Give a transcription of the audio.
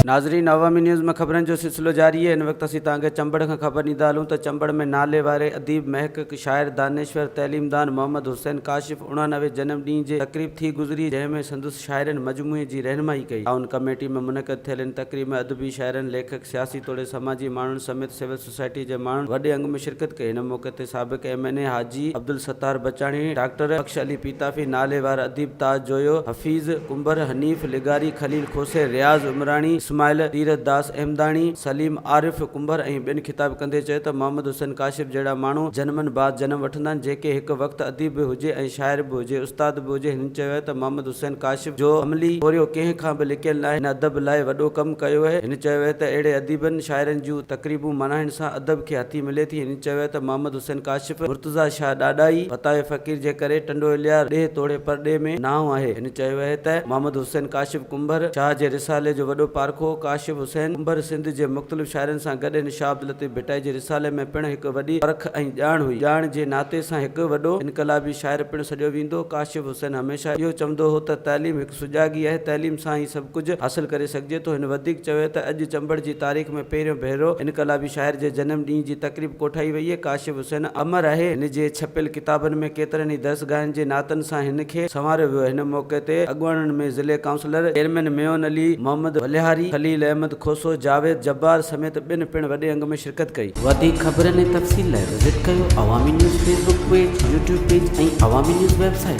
ناظرين عوامي نيوز ۾ خبرن جو سلسلو جاري آهي هن وقت اسين توهان کي چمبڙ کان خبر ڏيندا هلون ته چمبڙ ۾ نالي واري اديب محقق شاعر دانشور تعليمدان محمد حسين ڪاشف 89 جنم ڏينهن جي تقريب ٿي گذري جنهن ۾ سندس شاعرن مجموعي جي رهنمائي ڪئي تعاون ڪميٽي ۾ منعقد ٿيل ان تقريب ۾ ادبي شاعرن ليکڪ سياسي توڙي سماجي ماڻهن سميت سول سوسائٽي جي ماڻهن وڏي انگ ۾ شرڪت ڪئي هن موقعي تي سابق M N A Haji Abdul Sattar Bachani, doctor Bakhsh Ali Pitafi, نالي وار اديب تاج جويو، حفيظ ڪنڀر، حنيف لغاري، خليل کوسي، رياض عمراڻي، اسماعيل تيرٿ داس احمداڻي، سليم عارف ڪنڀر ۽ ٻين خطاب ڪندي چيو ته محمد حسين ڪاشف جهڙا ماڻهو جنمن بعد جنم وٺندا آهن جيڪي هڪ وقت اديب به هجي ۽ شاعر به هجي استاد به هجي هنن چيو ته محمد حسين ڪاشف جو عملي پورهيو ڪنهن کان به لڪيل ناهي هن ادب لاء وڏو ڪم ڪيو اهي هن چيو ته اهڙي اديبن شاعرن جون تقريبون ملهائڻ سان ادب کي هٿي ملي ٿي هن چيو ته محمد حسين ڪاشف مرتضيٰ شاهه ڏاڏاهي وتايو فقير جي ڪري ٽنڊو الهيار ڏيهه توڙي پرڏيهه ۾ نانء آهي. هن چيو اهي ته محمد حسين ڪاشف ڪنڀر شاهه جي رسالي جو وڏو پارکو هو. ڪاشف حسين ڪنڀر سنڌ جي مختلف شاعرن سان گڏ هن شاهه عبداللطيف ڀٽائي جي رسالي ۾ پڻ هڪ وڏي پرک ۽ ڄاڻ هئي. ڄاڻ جي ناتي سان هڪ وڏو انقلابي شاعر پڻ سڏيو ويندو. ڪاشف حسين هميشه اهو چوندو هو ته تعليم هڪ سجاڳي آهي، تعليم سان ئي سڀ ڪجهه حاصل ڪري سگهجي ٿو. هن وڌيڪ چيو ته اڄ چمبڙ جي تاريخ ۾ پهريون ڀيرو انقلابي شاعر جي جنم ڏينهن جي تقريب ڪوٺائي وئي آهي. ڪاشف حسين امر آهي. هن جي ڇپيل ڪتابن ۾ ڪيترن ئي درسگاهن جي ناتن سان هن کي سنواريو ويو. هن موقعي تي اڳواڻن ۾ ضلعي ڪائونسلر چيئرمين ميون علي محمد ولهاري، خليل احمد کوسو، جاويد جبار سميت ٻين پڻ وڏي انگ ۾ شرڪت ڪئي. وڌيڪ خبرن ۽ تفصيل لاء وزٽ ڪيو Awami news Facebook page, YouTube page ۽ Awami news website.